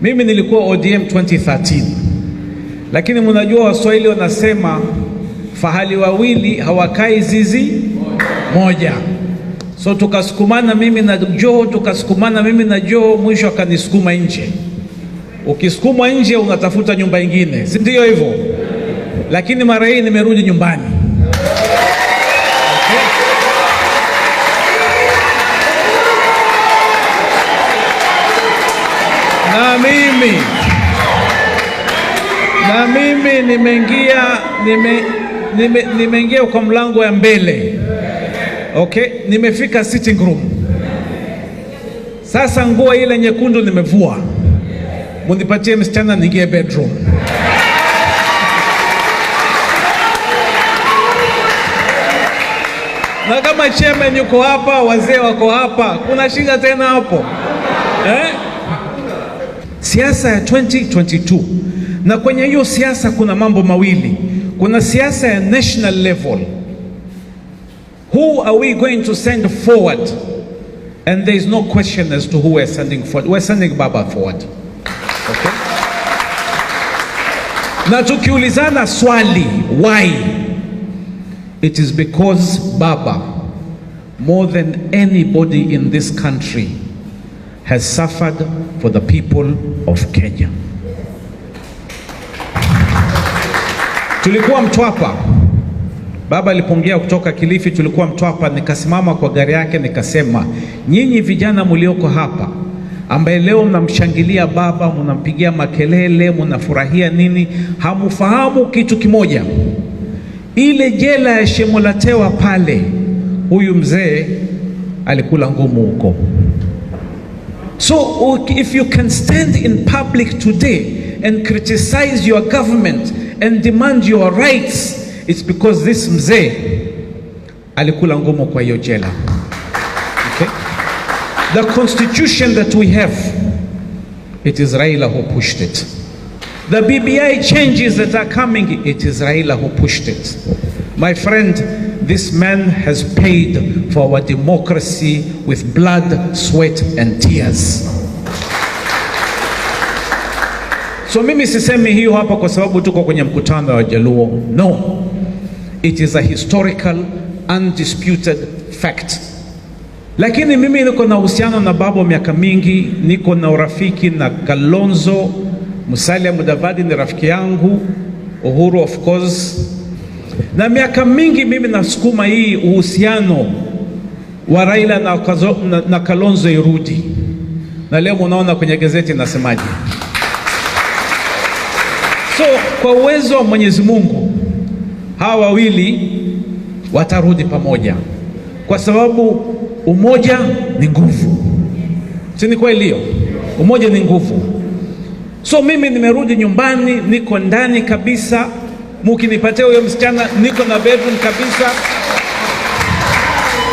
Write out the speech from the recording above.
Mimi nilikuwa ODM 2013, lakini mnajua Waswahili wanasema fahali wawili hawakai zizi moja. So tukasukumana mimi na Joho, tukasukumana mimi na Joho, mwisho akanisukuma nje. Ukisukumwa nje unatafuta nyumba ingine, si ndio hivyo? Lakini mara hii nimerudi nyumbani. Okay. Na mimi nimeingia kwa mlango ya mbele. Okay, nimefika sitting room. Sasa nguo ile nyekundu nimevua, munipatie msichana niingie bedroom. Na kama chairman yuko hapa, wazee wako hapa, kuna shida tena hapo, eh? Siasa ya 2022, na kwenye hiyo siasa kuna mambo mawili. Kuna siasa ya national level. Who are we going to send forward? And there is no question as to who we're sending forward. We're sending Baba forward. Okay? Na tukiulizana swali, why? It is because Baba, more than anybody in this country, has suffered for the people of Kenya. Tulikuwa Mtwapa, Baba alipoongea kutoka Kilifi, tulikuwa Mtwapa, nikasimama kwa gari yake nikasema, nyinyi vijana mlioko hapa ambaye leo mnamshangilia baba, mnampigia makelele, mnafurahia nini, hamufahamu kitu kimoja. Ile jela ya Shimo la Tewa pale, huyu mzee alikula ngumu huko. So if you can stand in public today and criticize your government and demand your rights, it's because this mzee alikula ngumu kwa hiyo jela. Okay? The constitution that we have, it is Raila who pushed it. The BBI changes that are coming, it is Raila who pushed it. My friend, this man has paid for our democracy with blood, sweat and tears. So mimi sisemi hiyo hapa kwa sababu tuko kwenye mkutano wa Jaluo. No. It is a historical undisputed fact. Lakini mimi niko na uhusiano na baba miaka mingi, niko na urafiki na Kalonzo Musalia Mudavadi ni rafiki yangu, Uhuru of course, na miaka mingi mimi nasukuma hii uhusiano wa Raila na Kalonzo irudi, na leo munaona kwenye gazeti nasemaje. So kwa uwezo wa Mwenyezi Mungu hawa wawili watarudi pamoja, kwa sababu umoja ni nguvu. Si ni kweli hiyo? Umoja ni nguvu. So mimi nimerudi nyumbani, niko ndani kabisa. Mukinipatia huyo msichana, niko na bedroom kabisa.